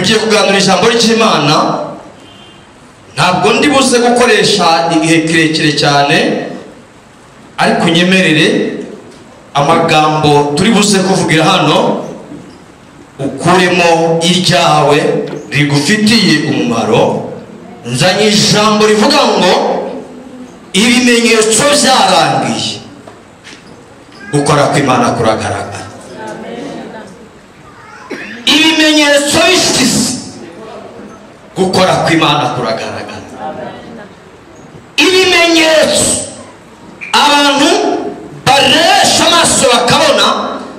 Tugiye kuganira ijambo ry'Imana. Ntabwo ndi buze gukoresha igihe kirekire cyane, ariko nyemerere amagambo turi buze kuvugira hano ukuremo iryawe rigufitiye umumaro. Nzanye ijambo rivuga ngo ibimenyetso byarangiye, gukora kw'Imana kuragaragara. Ibimenyetso bishize, gukora kw'Imana kuragaragara. Ibimenyetso abantu baresha amaso bakabona,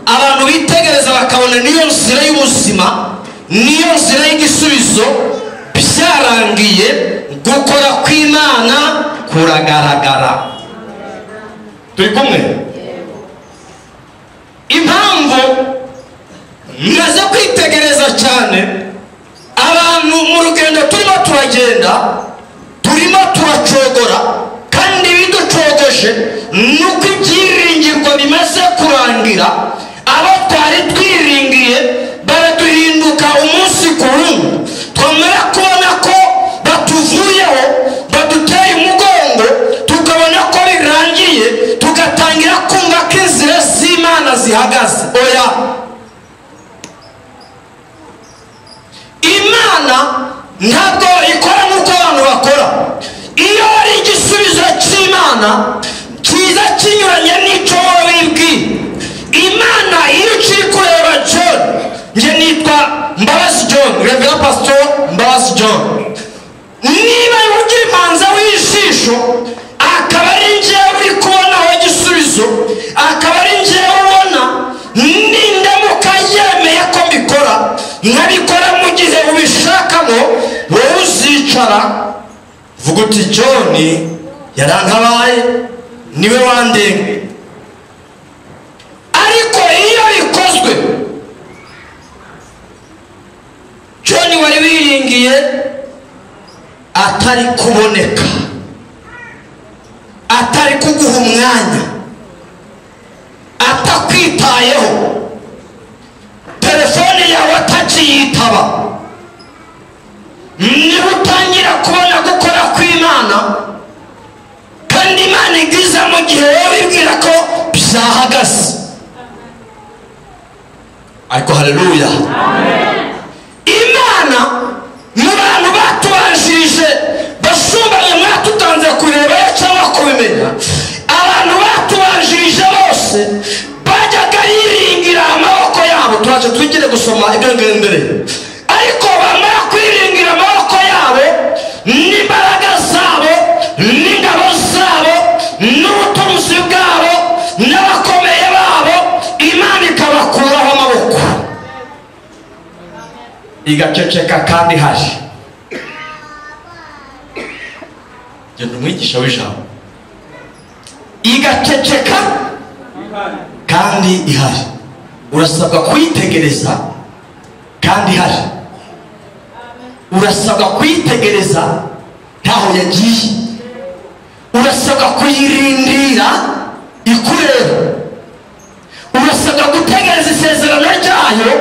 abantu bitegereza bakabona niyo nzira y'ubuzima, niyo nzira y'igisubizo, byarangiye, gukora kw'Imana kuragaragara. Turi kumwe? Impamvu maze kwitegereza cyane abantu mu rugendo turimo turagenda, turimo turacogora, kandi biducogoje nuko ibyiringirwa bimaze kurangira. Abo twari twiringiye baraduhinduka umunsi ku wundi, twamara kubona ko batuvuyeho, baduteye umugongo, tukabona ko birangiye, tugatangira kumva ko inzira z'Imana zihagaze. Oya, Imana ntabwo ikora nk'uko abantu bakora. Iyo ari igisubizo cy'Imana kiza kinyuranye n'icyo wowe wibwiye. Imana iyo ukiri kureba John, njye nitwa Mbabazi John, Reverend Pastor Mbabazi John, niba ugira imanza w'ijisho akaba ari njyewe uri kubonaho igisubizo, akaba ari njyewe ubona, nindamuka yemeye ko mbikora, nkabikora mu gihe ubishakamo, wowe uzicara vuga uti John yarantabaye, niwe wandenga. Ariko iyo bikozwe, John wari wiringiye atari kuboneka, atari kuguha umwanya, atakwitayeho, telefone yawe atakiyitaba, niba utangira kubona gukora kw'Imana, kandi Imana igiza mu gihe wowe wibwira ko byahagaze. Ariko haleluya, Imana mu bantu batubanjirije basumbanye mwatutanze kureba cyangwa kubimenya, abantu batubanjirije bose bajyaga yiringira amaboko yabo. Turaje twigire gusoma ibyo ngendere, ariko bamara kwiringira amaboko yabo n'imbaraga zabo n'ingabo zabo n'ubutunzi bwabo n'abakomeye babo, Imana ikabakuraho amaboko, igaceceka kandi haje. Genda umwigisha w'ijambo, igaceceka kandi ihari. Urasabwa kuyitegereza kandi ihari. Urasabwa kuyitegereza ntaho yagiye. Urasabwa kuyirindira ikureba. Urasabwa gutegereza isezerano ryayo,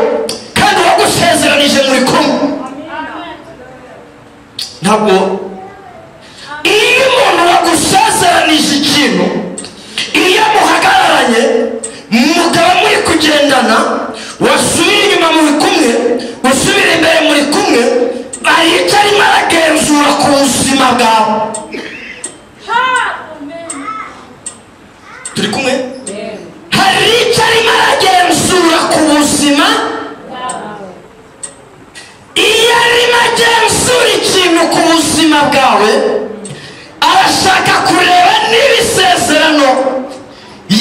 kandi uwagusezeranije muri kumwe. Ntabwo iyo umuntu wagusezeranije ikintu, iyo muhagararanye mukaba muri kugendana, wasubira inyuma muri kumwe, usubira imbere muri kumwe, arica arimo aragenzura ku buzima bwawe. Turi kumwe? Hari icyo arimo aragenzura ku buzima. Iyo arimo agenzura ikintu ku buzima bwawe, arashaka kureba niba isezerano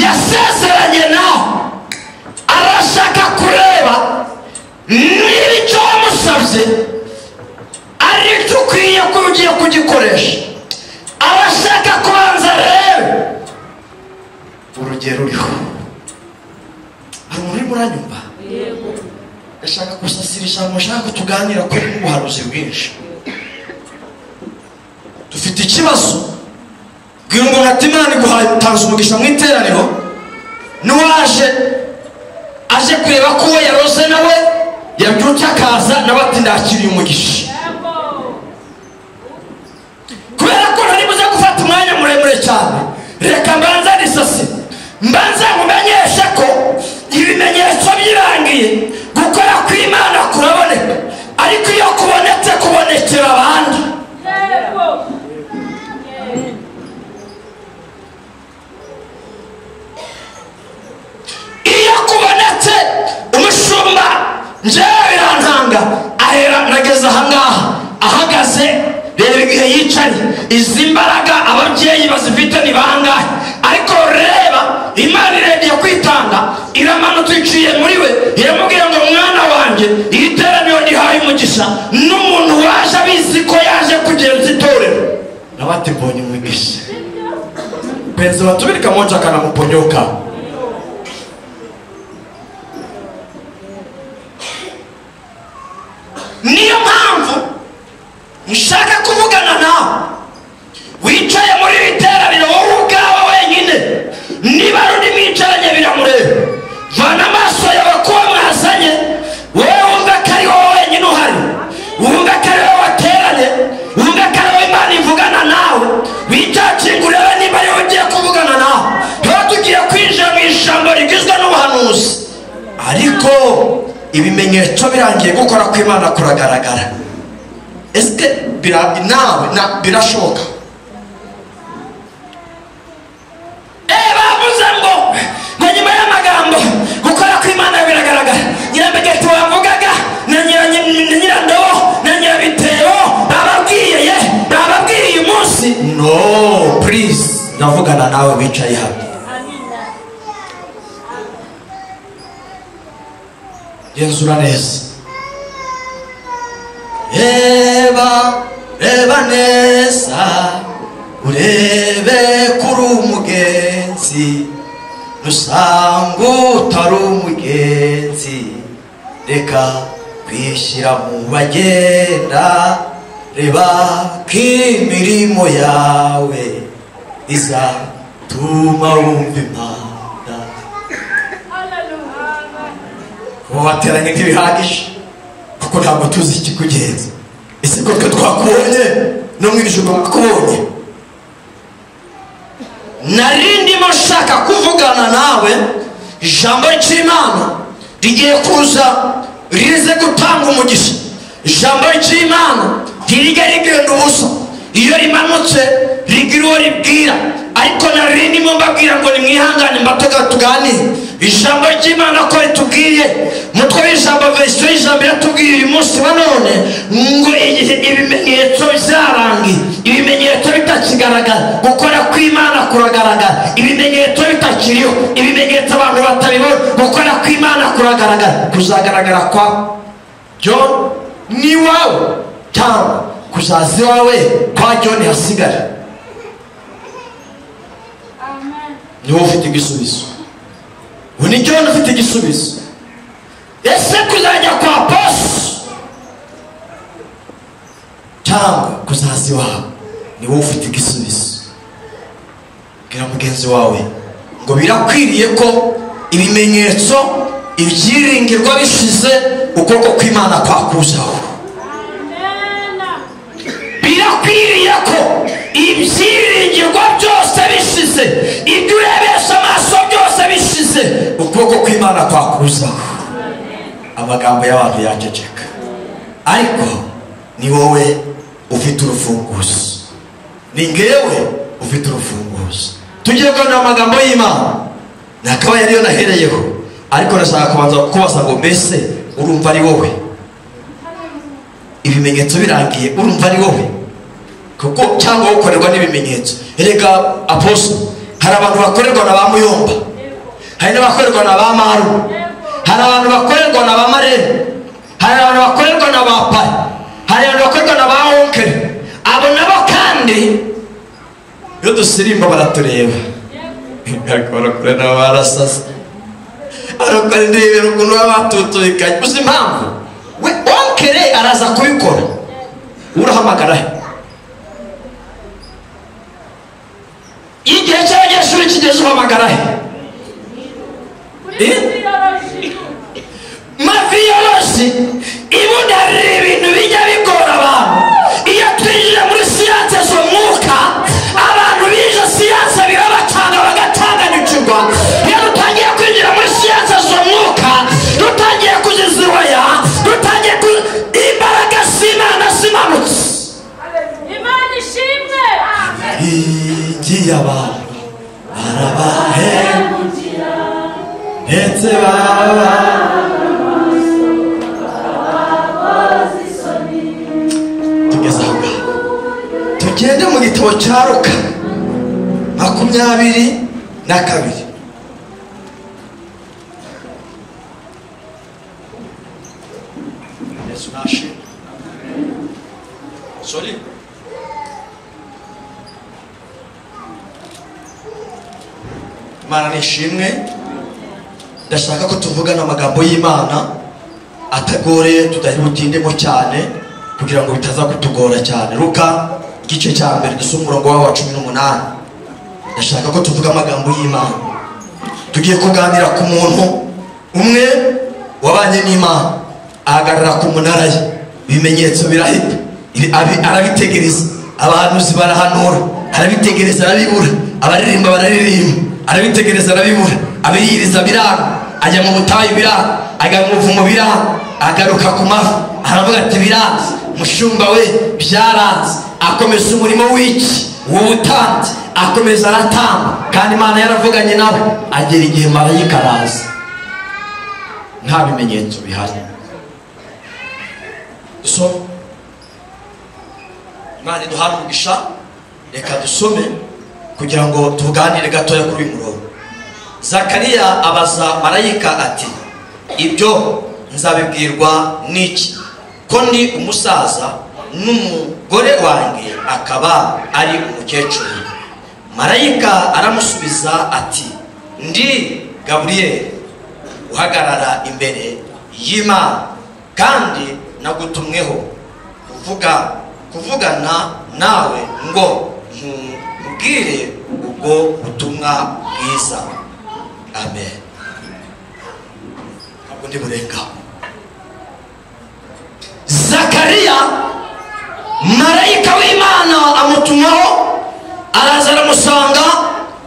yasezeranye nawe, arashaka kureba niba icyo wamusabye ari icyo ukwiye kuba ugiye kugikoresha. Arashaka kubanza rebe urugero uriho. Hari umuntu urimo uranyumva? Ndashaka gusasira ijambo, nshaka ko tuganira kuri n'ubuhanuzi bwinshi. Dufite ikibazo. Bwira umuntu ati Imana iguhaye utanze umugisha mu iteraniro, n'uwaje aje kureba ko uwo yaroze nawe Yabyutse akaza nawe ati ndakiriye umugisha. Kubera ko ntari buze gufata umwanya muremure cyane, reka mbanza nisasi, mbanza nkumenyeshe ko ibimenyetso birangiye, gukora kw'Imana kuraboneka, ariko iyo kubonetse kubonekera abandi. Iyo kubonetse umushumba, njyewe birantanga, ahera nageze ahangaha ahagaze, reba igihe yicaye, izi mbaraga ababyeyi bazifite ni bangahe? Ariko reba Imana irebye kwitanga, iramanutse iciye muri we, iramubwira ngo mwana wanjye, iri teraniro rihaye umugisha n'umuntu waje abizi ko yaje kugenza itorero, nawe ati mbonye umugisha. Penzi watubirika moja akanamuponyoka. Niyo mpamvu nshaka kuvugana nawe wicaye muri iri teraniro, wowe ubwawe wenyine, niba ari undi mwicaranye biramureba. Vana amaso yawe kuba mwazanye, wowe wumva ko ari wowe wenyine uhari, wumva ko ari wowe wateranye, wumva ko ari wowe Imana ivugana nawe, wicakinga urebe niba ari wowe ugiye kuvugana nawe. Tuba tugiye kwinjira mu ijambo rigizwe n'ubuhanuzi, ariko ibimenyetso birangiye, gukora kw'Imana kuragaragara. Ese nawe birashoboka? Bavuze ngo nyuma y'amagambo gukora kw'Imana biragaragara. Nyirambegeti wavugaga na Nyirandobo na Nyirabitebo bababwiye, ye bababwiye uyu munsi. No, please, ndavugana nawe wicaye hano. Genzura neza, reba reba neza, urebe kuri umugenzi, nusanga utari umugenzi, reka kwishyira mu bagenda, reba ko imirimo yawe izatuma wumva Imana. Kuba wateranye ntibihagije, kuko ntabwo tuzi ikikugenza. Ese ko twe twakubonye no mu ijuru bakubonye? Nari ndimo nshaka kuvugana nawe, ijambo ry'Imana rigiye kuza rize gutanga umugisha. Ijambo ry'Imana ntirijya rigenda ubusa, iyo rimanutse rigira uwo ribwira. Ariko nari ndimo mbabwira ngo nimwihangane mbatega tuganire. Ijambo ry'Imana ko ritubwiye, umutwe w'ijambo, verisiyo y'ijambo iratubwiye uyu munsi wa none ngo igihe ibimenyetso bizarangiye, ibimenyetso bitakigaragara, gukora kw'Imana kuragaragara, ibimenyetso bitakiriho, ibimenyetso abantu batabibona, gukora kw'Imana kuragaragara. Kuzagaragara kwa John ni wawe, cyangwa kuzaza iwawe kwa John hasigara. Ni wowe ufite igisubizo. Ni John ufite igisubizo. Ese kuzajya kwa boss cyangwa kuzaza iwawe, ni wowe ufite igisubizo. Bwira mugenzi wawe ngo birakwiriye ko ibimenyetso, ibyiringirwa bishize, ukuboko kw'Imana kwakuzaho. Birakwiriye ko ibyiringirwa byose bishize, ibyo urebesha amaso byose bishize, ukuboko kw'Imana kwakuzaho. Amagambo y'abantu yaceceka, ariko ni wowe ufite urufunguzo, ni ngewe ufite urufunguzo. Tugiye kuganira amagambo y'Imana, nakabaye ariyo nahereyeho, ariko ndashaka kubanza kubaza ngo mbese urumva ari wowe? Ibimenyetso birangiye, urumva ari wowe? Kuko cyangwa ukorerwa n'ibimenyetso. Erega apostle, hari abantu bakorerwa na ba Muyomba, hari n'abakorerwa na ba Maru, hari abantu bakorerwa na ba Marene, hari abantu bakorerwa na ba Pari, hari abantu bakorerwa na ba Onkere. Abo nabo kandi iyo dusirimba baratureba, ariko barakure nabo barasasa, ariko ndebera ukuntu baba batutubikanye. Uzi impamvu? We Onkere araza kubikora, urahamagara he? Igihe cy'abanyeshuri kigeze uhamagara he? Maviyoloji Buriya abantu barabahemukira ndetse baba tugeze aho ngaho. Tugende mu gitabo cya Luka 22. Yesu nashimwe. Sorry. Imana nishimwe. Ndashaka ko tuvugana amagambo y'Imana atagoreye, tudahutindemo cyane kugira ngo bitaza kutugora cyane. Luka igice cya mbere dusoma umurongo wa 18. Ndashaka ko tuvuga amagambo y'Imana. Tugiye kuganira ku muntu umwe wabanye n'Imana, ahagarara ku munara ye, ibimenyetso birahita, arabitegereza, abahanuzi barahanura, arabitegereza arabibura, abaririmba bararirimba, arabitegereza arabibura, abiyiriza biranga, ajya mu butayu biranga, ajya mu buvumo biranga, agaruka ku mavi aravuga ati biranze mushumba we, byaranze. Akomeza umurimo w'iki w'ubutambyi, akomeza aratamba, kandi Imana yaravuganye nawe. Agera igihe marayika araza nta bimenyetso bihari. Dusome. Imana iduhane umugisha. Reka dusome kugira ngo tuganire gatoya kuri uyu murongo. Zakariya abaza marayika ati ibyo nzabibwirwa n'iki, ko ndi umusaza n'umugore wanjye akaba ari umukecuru? Marayika aramusubiza ati ndi Gaburiyeli uhagarara imbere y'Imana, kandi nagutumweho kuvugana nawe ngo nkubwire ubwo butumwa bwiza. Amen. Ntabwo ndi burenga. Zakariya marayika w'Imana amutumaho, araza aramusanga,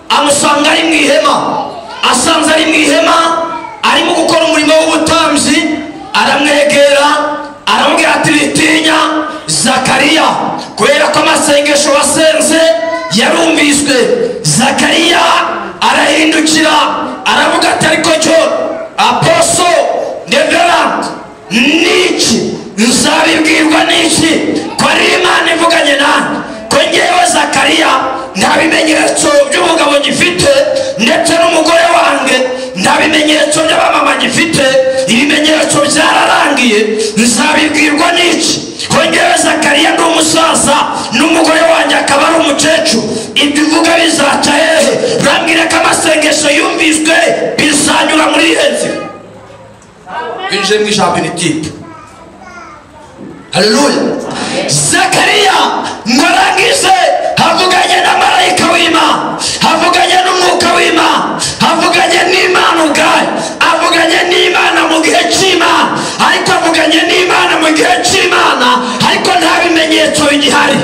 amusanga ari mu ihema. Asanze ari mu ihema arimo gukora umurimo w'ubutambyi, aramwegera aramubwira ati witinya Zakariya, kubera ko amasengesho wasenze yarumviswe. Zakariya arahindukira aravuga ati ariko cyo aposo reverend niki nzabibwirwa niki ko ari Imana ivuganye nanjye, ko ngewe Zakariya nta bimenyetso by'umugabo gifite, ndetse n'umugore wanjye nta bimenyetso by'abamama gifite, ibimenyetso byararangiye, nzabibwirwa niki ko ngewe Zakariya ndi umusaza n'umugore wanjye akaba ari umukecuru? Ibyo uvuga bizaca hehe? Urambwira ko amasengesho yumviswe bizanyura muri iyo nzira. Binjiye mu ijambo ni. Haleluya. Zakariya ngo arangize havuganye na marayika w'Imana, havuganye n'umwuka w'Imana, havuganye n'Imana ubwayo, avuganye n'Imana mu gihe cy'Imana, ariko avuganye n'Imana mu gihe cy'Imana, ariko nta bimenyetso bigihari.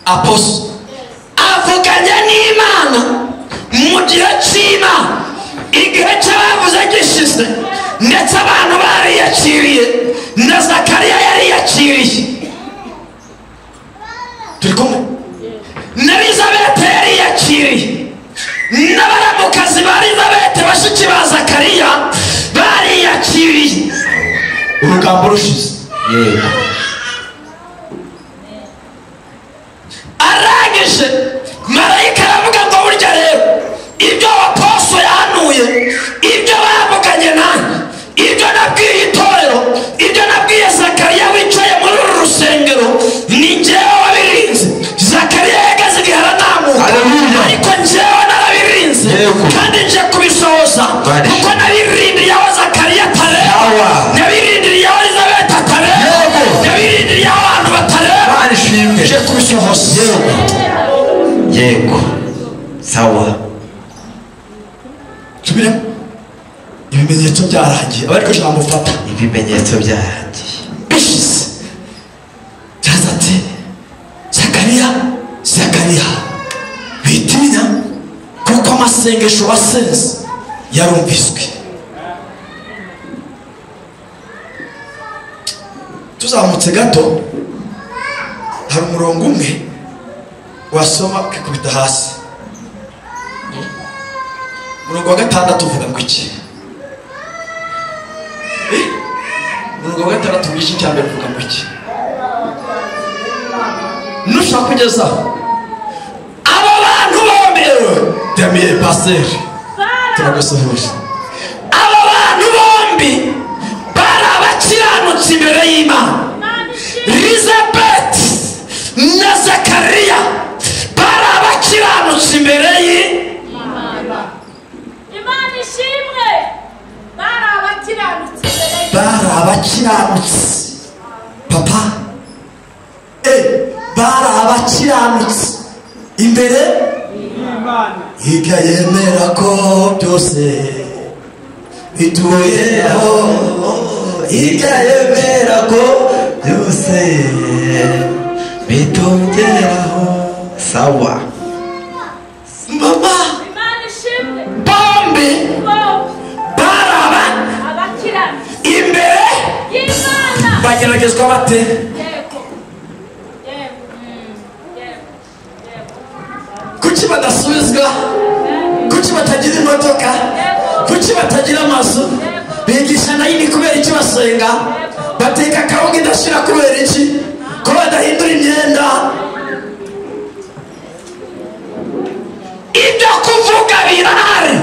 Apostle avuganye n'Imana mu gihe cy'Imana, igihe cy'abavuze gishize, ndetse abantu bariyakiriye, na Zakariya yariyakiriye. Turi kumwe? Na Elizabeth yariyakiriye, n'abaramukazi ba Elizabeth bashiki ba Zakariya bariyakiriye. Urugambo rushize. Yego. Arangije marayika aravuga ngo burya rero ibyo aposo yahanuye, ibyo bavuganye nanjye, ibyo nabwiye itorero, ibyo nabwiye Zakariya wicaye muri uru rusengero, ni njyewe wabirinze. Zakariya yageze igihe aranamuka, ariko njyewe narabirinze kandi nje kubisohoza, kuko nabirindiriye aho Zakariya atareba, nabirindiriye aho Elizabeth atareba, nabirindiriye aho abantu batareba, nje kubisohoza. Yego. Sawa. Subiremo. Ibimenyetso byarangiye, abariko jambo fata. Ibimenyetso byarangiye. Bishize. Cyaza ati Zakariya, Zakariya, witinya kuko amasengesho wasenze yarumviswe. Tuzamutse gato hari umurongo umwe wasoma ukikubita hasi. Umurongo wa 6 uvuga ngo iki? Umurongo wa 6 mu gice cya mbere uvuga ngo iki? Nushaka kugeza abo bantu bombi, Damien Pasteur turagusuhuje. Abo bantu bombi bari abakiranutsi imbere y'Imana. Elizabeth na Zakariya bari abakiranutsi imbere y'Imana. Imana ishimwe. Bari abakiranutsi imbere y'Imana. Bari abakiranutsi. Papa, bari abakiranutsi imbere y'Imana. Hirya yemera ko byose bituyeho, hirya yemera ko byose bitongeraho. Sawa mama. Imana ishimwe. Bombi baraba abakiranutsi imbere y'Imana. Bageragezwa bate? Yego. Yego. Yego. Kuki badasubizwa? Kuki batagira imodoka? Kuki batagira amazu? Bigisha nayo kubera iki basenga? Bateka akawunga idashira kubera iki? Ko badahindura imyenda? Ibyo kuvuga birahari,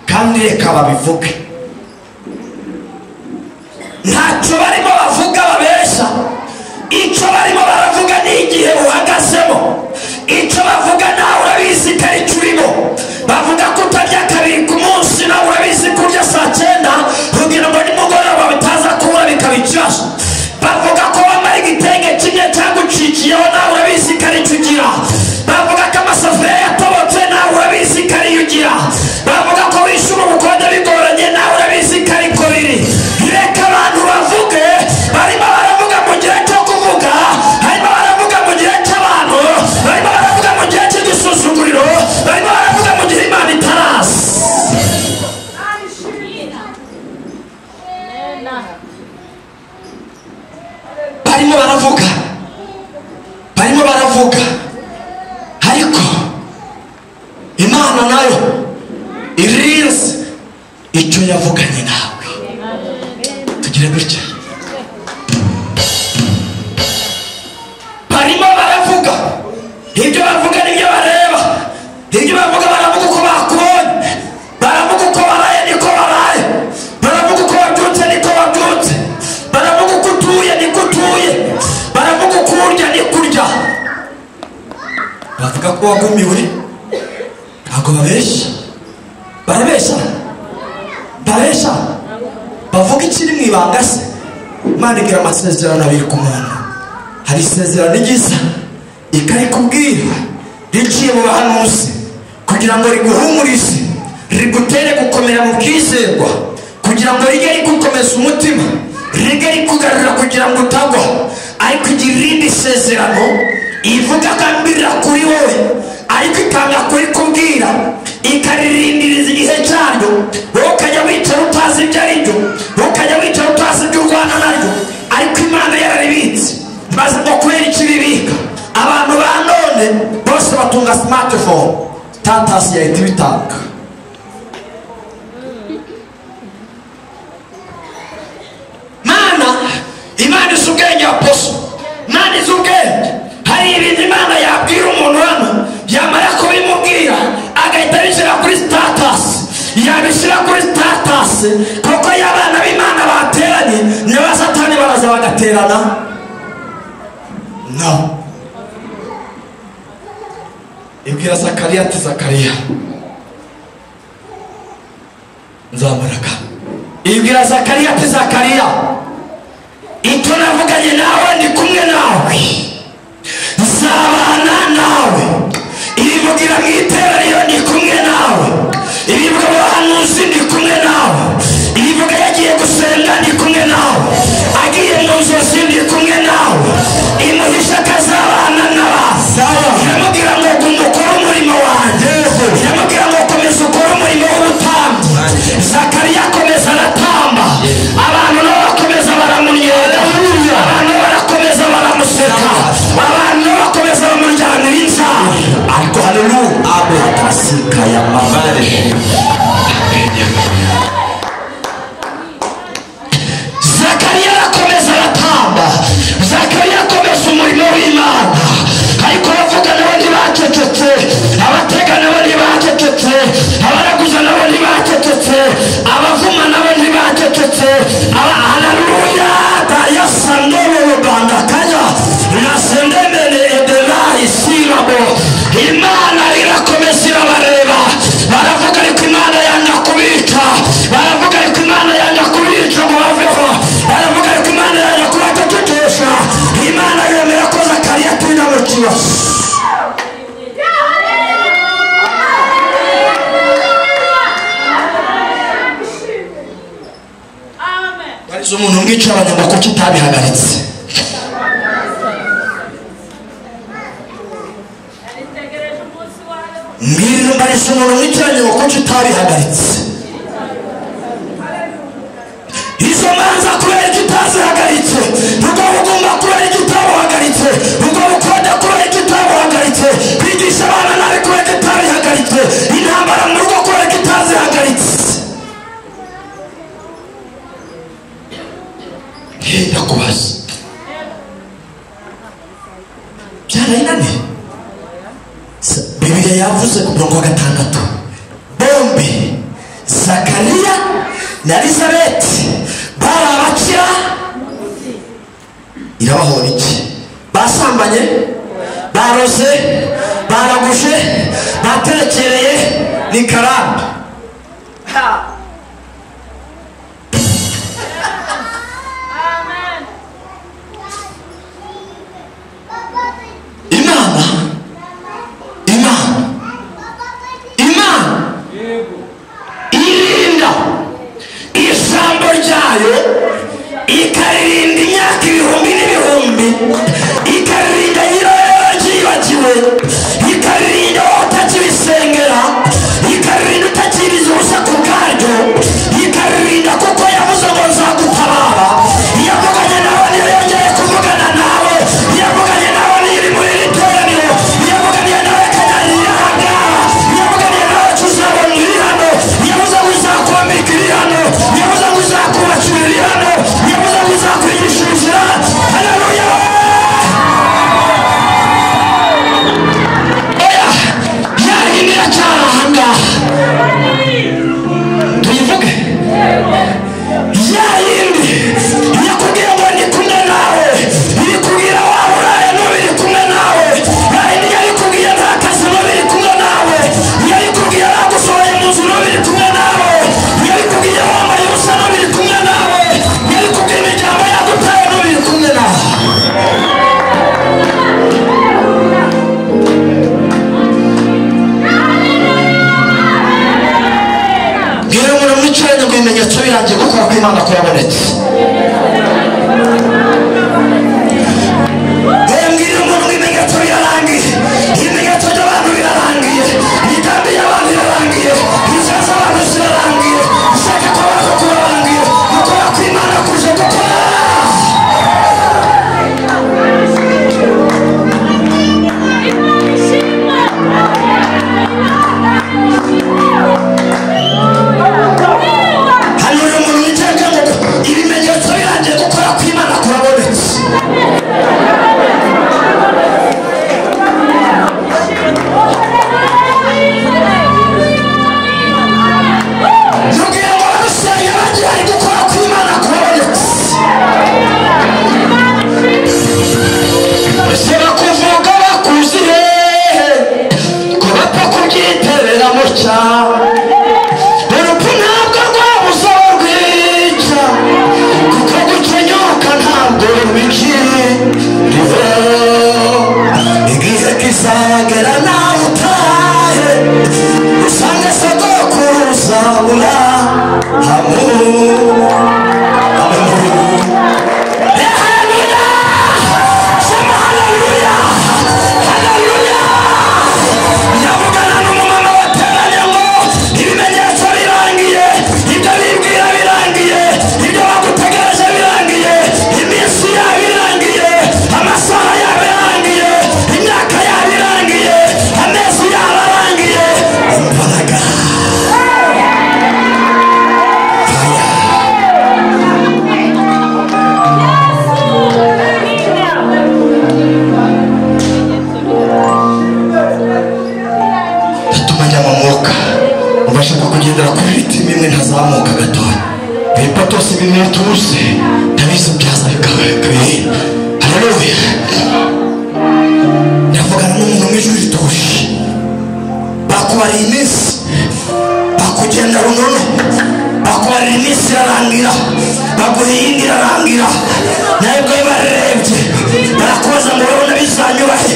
kandi reka babivuge. Ntacyo barimo bavuga babesha. Icyo barimo baravuga ni igihe uhagazemo. Icyo bavuga nawe urabizi ko ari cyo urimo. Bavuga ko utarya kabiri ku munsi, nawe urabizi ko urya saa 9 kugira ngo nimugoroba bitaza kubura bikaba ikibazo. Bavuga ko wambara igitenge kimwe cyangwa ucikiyeho, nawe urabizi ko ari cyo ugira. Bavuga ko amasafuriya yatobotse, nawe urabizi ko ariyo ugira. Bavuga ko wishyura ubukode bigoranye, nawe urabizi ko ariko biri. Reka abantu bavuge. Barimo baravuga mu gihe cyo kuvuga, harimo baravuga mu gihe cy'abantu, barimo baravuga mu gihe cy'igisuzuguriro, barimo baravuga mu gihe Imana itaraza. Barimo baravuga, barimo baravuga, ariko Imana nayo irinze icyo yavuganye nawe. Tugire gutya. Barimo baravuga, ibyo bavuga nibyo bareba. Ibyo bavuga baravuga uko bakubonye, baravuga uko baraye niko baraye, baravuga uko babyutse niko babyutse, baravuga uko utuye niko utuye, baravuga uko urya niko urya. Bavuga ko wagumiwe. Ntabwo babeshya. Barabeshya, barabeshya. Bavuga ikiri mu ibanga se? Imana igira amasezerano abiri ku muntu. Hari isezerano ryiza ikarikubwira riciye mu bahanuzi kugira ngo riguhumurize, rigutere gukomera mu bwizerwa, kugira ngo rijye rigukomeza umutima, rijye rikugarura kugira ngo utagwa. Ariko igira irindi sezerano ivuga agambirira kuri wowe, ariko ikanga kurikubwira, ikaririndiriza igihe cyaryo. Wowe ukajya wicara utazi ibyo ari byo, wowe ukajya wicara utazi ibyo urwana naryo, ariko Imana yararibitse. Maze ngo kubera iki bibika? Abantu ba none bose batunga smartphone, tatasi yahita ibitanga. Mana, Imana izi ubwenge aposo, Imana izi ubwenge. Hari ibintu Imana yabwira umuntu hano, yamara kubimubwira agahita abishyira kuri status. Yabishyira kuri status kuko iyo abana b'Imana bateranye, niba Satani baraza bagaterana. No. Ibwira Zakariya ati Zakariya nzamuraka. Ibwira Zakariya ati Zakariya, icyo navuganye nawe ndi kumwe nawe, nzabana nawe. Ibivugira mu iteraniro ndi kumwe nawe, ibivuga mu bahanuzi ndi kumwe nawe, ibivuga yagiye gusenga ndi kumwe nawe, agiye mu nzozi ndi kumwe nawe. Imuhisha akazabana n'abantu. Iramubwira ngo guma ukore umurimo wanjye, iramubwira ngo komeza ukore umurimo w'ubutambyi. Zakariya akomeza aratamba, abantu nabo bakomeza baramunyega. Umuntu mwicaranye ngo kuki utabihagaritse? Mbwira umuntu mwicaranye ngo kuki utabihagaritse? Izo manza kubera iki utazihagaritse? Ubwo bugumba kubera iki utabuhagaritse? Ubwo bukode kubera iki utabuhagaritse? Kwigisha abana nabi kubera iki utabihagaritse? Intambara mu rugo kubera iki utazihagaritse? Ndakubaza, byarayinaniye. Bibiliya yavuze ku murongo wa 6, bombi Zakariya na Elizabeti bari abakira. Irabahora iki? Basambanye, baroze, baraguje, baterekereye, ni karande. Imana irinda ijambo ryayo, ikaririnda imyaka ibihumbi n'ibihumbi, ikaririnda nyirayo, ikaririnda utakibisengera, ikaririnda utakiriza ubusa ku bwaryo, ikaririnda kuko yavuze ngo nzagutabara. Yavuganye nawe niyo yongeye kuvugana nawe, yavuganye nawe niyo iri muri iri teraniro, yavuganye nawe kanyarira ahangaha, yavuganye nawe tuzabona iri hano, yavuze ngo izakwambika iri hano, yavuze ngo izakubakira iri hano, yavuze ngo izakwigisha inzira. Haleluya! Oya, yarindi iracyari ahangaha, tuyivuge. Yayindi yakubwira ngo ndi kumwe nawe, irikubwira waba uraye n'ubu iri kumwe nawe. Yayindi yarikubwiye nta kazi n'ubu iri kumwe nawe, yarikubwiye bagusohoye mu nzu n'ubu iri kumwe nawe, yarikubwiye wambaye ubusa n'ubu iri kumwe nawe, yarikubwiye imiryango yagutaye n'ubu iri kumwe nawe. Bwira umuntu mwicaranye ngo ibimenyetso birangiye, gukora kw'Imana kurabonetse. Mbwira umuntu ngo ibimenyetso birarangiye, ibimenyetso by'abantu birarangiye, imigambi y'abantu irarangiye, inzira z'abantu zirarangiye, gushaka kw'abantu kurarangiye, gukora kw'Imana kuje gukora. Hano umuntu wicaye ngo ibimenyetso birangiye, gukora kw'Imana kurabonetse. Mubwira ngo abarusenga bagihari, gukora kw'Imana kurabonetse. Ese bakuvuga bakuzi hehe ko bapfa kubyitereramo cyane? Urupfu ntabwo rwabuze aho rwica, kuko gukenyuka ntabwo bikiriho. Igihe kizagera nawe utahe, usange sogokuruza Aburahamu. Haleluya! Sema haleluya! Haleluya! Ndavugana n'umumama wateranye ngo ibimenyetso birangiye, ibyo bibwira birangiye, ibyo bagutegereje birangiye, iminsi yabo irangiye, amasaha yabo yarangiye, imyaka yabo irangiye, amezi yabo arangiye. Imbaraga ndatuma njya mu mwuka, ubashaka kugendera kuri ritime imwe ntazamuka gatoya. Ibipatosi bimwe tuzi ndabizi byaza bikabiri. Haleluya! Ndavugana n'umuntu mu ijwi rituje. Bakubariye iminsi, bakugenda runono, bakubarira iminsi irarangira, baguha iyindi irarangira, nawe ubwawe bararebye barakubaza ngo urabona bizanyura he?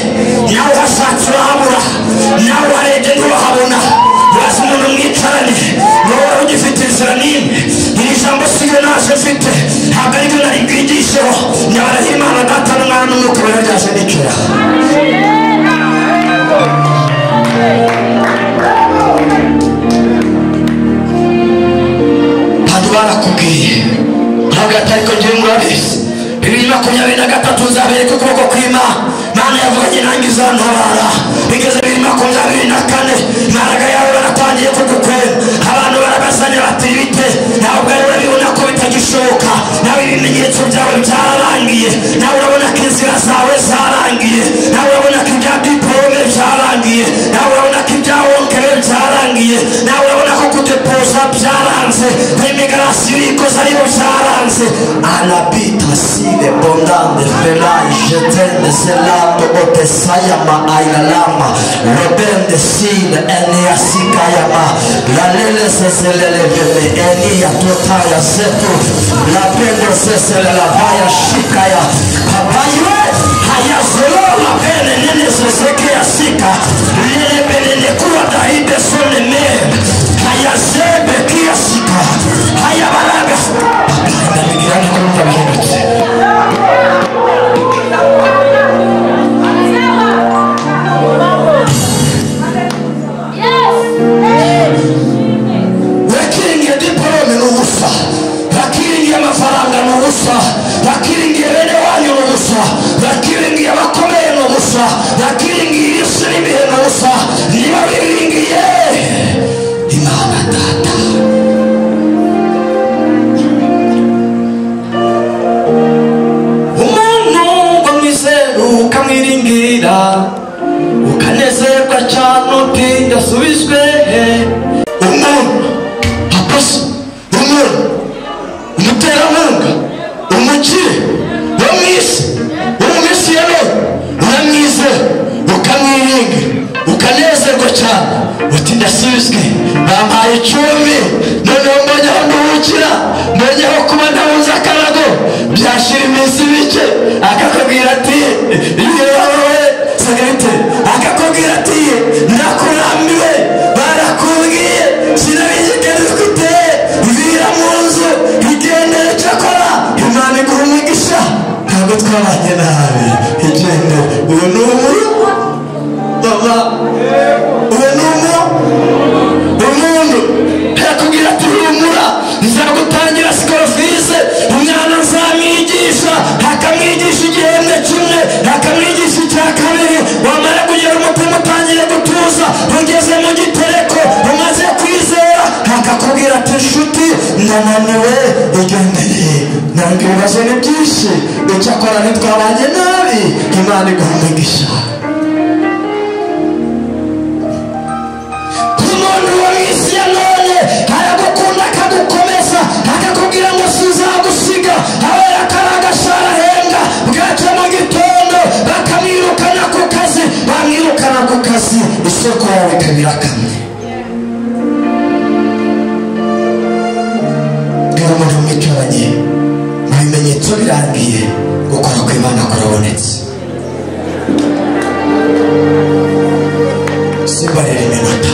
Nawe uhashatse urahabura, nawe uharebye ntiwahabona. Uraza umuntu mwicarane ngo wari ugifite inzira n'imwe. Iri jambo si ryo naje mfite, ntabwo Yarababwiye ntabwo atari ko ngiye murabizi. 2023 nzabereka ukuboko kw'Imana. Mana yavuganye nanjye izantabara. Bigeze 2024 imbaraga yawe baratangiye kugukwena. Abantu barabazanya bati bite, ntabwo ari urabibona ko bitagishoboka. Nawe ibimenyetso byawe byararangiye, nawe urabona ko inzira zawe zarangiye, nawe urabona ko ibya diporome byarangiye, nawe urabona ko ibya wonkere byarangiye, nawe urabona ko kudepoza byaranze, n'imigarasi ikoze ariyo byaranze. Anabita sile bondande felai jetende selato otesayama ailalama rebende sile eniasikayama lalele seselelevele enia totaya setu lapende seselelavaya shikaya papaye hayazelo lapene nene sesekea sika lelebelele kuwa daide soneme hayazebe kiasika hayabaraga. Ndabigirana kumva bihindutse. Wakiringiye diporome ni ubusa, bakiringiye amafaranga ni ubusa, bakiringiye bene wanyu ni ubusa, bakiringiye abakomeye ni ubusa, bakiringiye isi n'ibihe ni ubusa. Niba biringiye Imana Data. Umuntu ngo mwizere ukamwiringira, ukanezerwa cyane uti ndasubizwe. Umuntu aposo, umuntu umuterankunga, umukire wo mu isi, wo mu isi ya none, uramwizera ukamwiringira ukanezerwa cyane uti ndasubizwe, bampaye icumbi, noneho mbonye aho nduhukira, mbonye aho kuba ntabuze akarago. Byashira iminsi mike akakubwira ati yewe sagarite, akakubwira ati ndakurambiwe, barakubwiye sinabizi kandi ufite vira mu nzu igendere, cyakora Imana iguha umugisha, ntabwo twabanye nabi, igendere. Uwo ni umuntu mama, uwo ni umuntu yakubwira ati humura nzagutangira sikorofise, umwana nzamwigisha, akamwigisha igihembwe kimwe, akamwigisha icya kabiri, wamara kugera umutima utangiye gutuza, ugeze mu gitereko umaze kwizera, akakubwira ati nshuti ndananiwe, igendere, nanga ibibazo ni byinshi, icyakora ntitwabanye nabi, Imana iguha umugisha. Umuntu wo mu isi ya none aragukunda akagukomeza, akakubwira ngo sizagusiga, abera ko ari agasharahenga, bwacya mu gitondo bakamwirukana ku kazi, bamwirukana ku kazi, isoko yawe ikaba irakamye. Bwira umuntu mwicaranye mu bimenyetso birangiye, gukora kw'Imana kurabonetse. Simbarira iminota.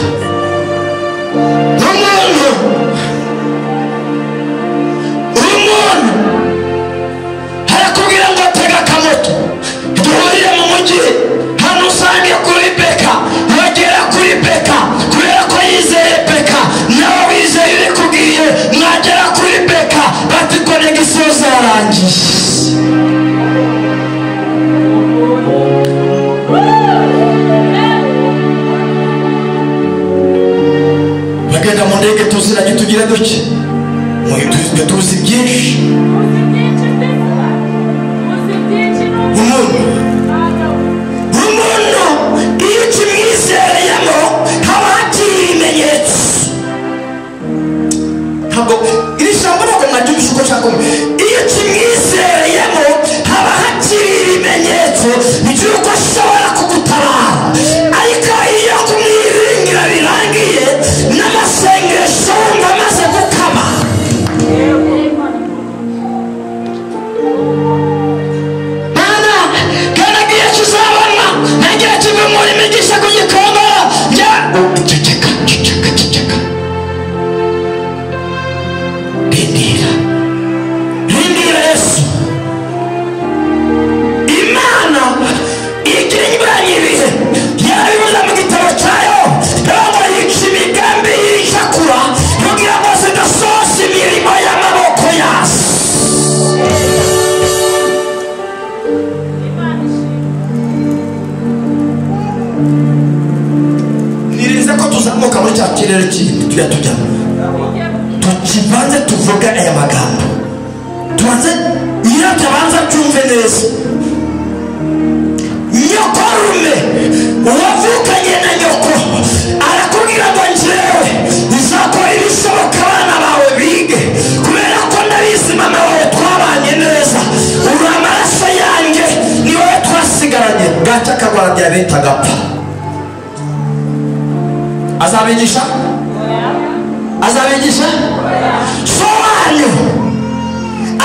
Umuntu arakubwira ngo tega akamoto duhurire mu mujyi, hano usange kuri Beka, wagera kuri Beka kubera ko yizeye Beka, nawe wizeye ibikubwiye, mwagera kuri Beka bati konegisiyo zarangiye. Bagenda mu ndege tuziranye tugira duke, tuzi byinshi. Umuntu iyo ukimwizereyemo haba hakiri ibimenyetso. Ntabwo iri jambo ntabwo mwaryumvishe uko nshaka. Iyo ukimwizereyemo haba hakiri ibimenyetso by'uko ashobora kugutabara, ariko iyo kumwiringira birangiye n'amasengesho wumva amaze gukama. Mana kandi agiye kizabona ntagiye kivumura imigisha ku gikongoro. Ceceka ceceka ceceka, rindira rindira Yesu. Imana igira Tubanze tuvuge aya magambo, tubanze nyirabyo abanza abyumve neza. Nyokorume uwavukanye na nyoko arakubwira ngo njyewe nzakora ibishoboka abana bawe bige, kubera ko ndabizi mama wawe twabanye neza, uri amaraso yanjye, ni wowe twasigaranye. Bwacya akarwara diyabete agapfa. Azabigisha? Azabigisha? So wanyu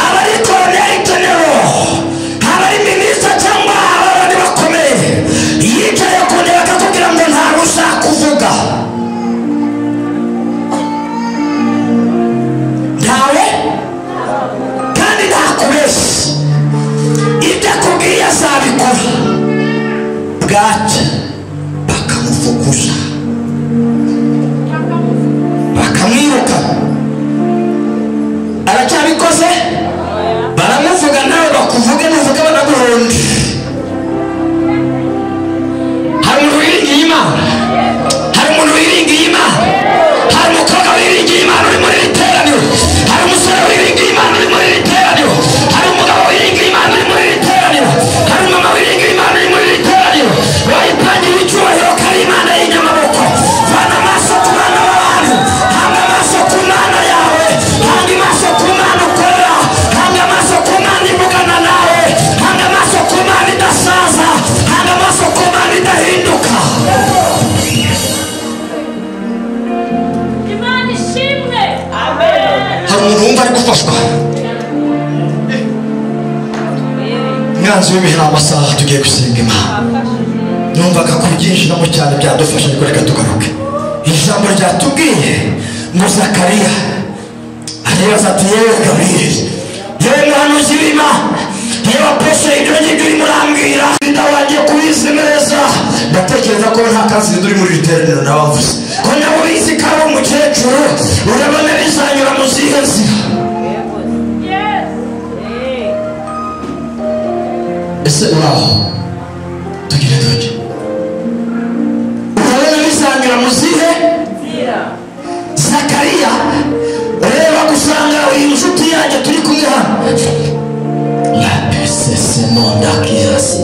aba ari koroneri genero, aba ari minisita cyangwa abandi bakomeye, yicaye ku ntebe akakubwira ngo ntabwo uzakuvuga, ntawe kandi ntakubeshye, ibyo akubwiye azabikora. Bwacya bakamufukuza, bakamwiruka. Aracyabikoze, baramuvuga, nawe bakuvuge, nuvuga banaguhonde. Hari umuntu wiringiye Imana, hari umuntu wiringiye Imana, hari umukobwa wiringiye Imana uri muri iri teraniro, hari umusore wiringiye Imana uri muri iri teraniro, hari umugabo wiringiye Imana uri muri iri teraniro, hari umumama wiringiye Imana uri muri iri teraniro. Wayitangira icyubahiro ko ari Imana y'inyamaboko. Vana amaso ku bana b'abantu, hanga amaso ku Mana yawe, hanga amaso ku Mana ukorera, hanga amaso ku Mana ivugana nawe, hanga amaso ku Mana idasaza, hanga amaso ku Mana idahinduka. Imana ishimwe. Amen. Hari umuntu wumva ari gufashwa. Mwanzi w'ibihe amasaha tugiye gusenga Imana. Numvaga kubyinjiramo cyane byadufasha, ariko reka tugaruke. Ijambo ryatubwiye ngo Zakariya aribaza ati yewe Gaburiyeli, yewe muhanuzi w'Imana, yewe apose, ibyo ngibyo urimo urambwira inda wanjye kubizi neza. Ndatekereza ko nta kazi uri muri iri teraniro nabavuze ko nawe ubizi ko ari umukecuru, urabona bizanyura mu zihe nzira? Yes. Ese uraho tugire tujye, urabona bizanyura mu zihe? Zakariya reba gusanga uyu nshuti yanjye turi kumwe hano la pesese monda kizasi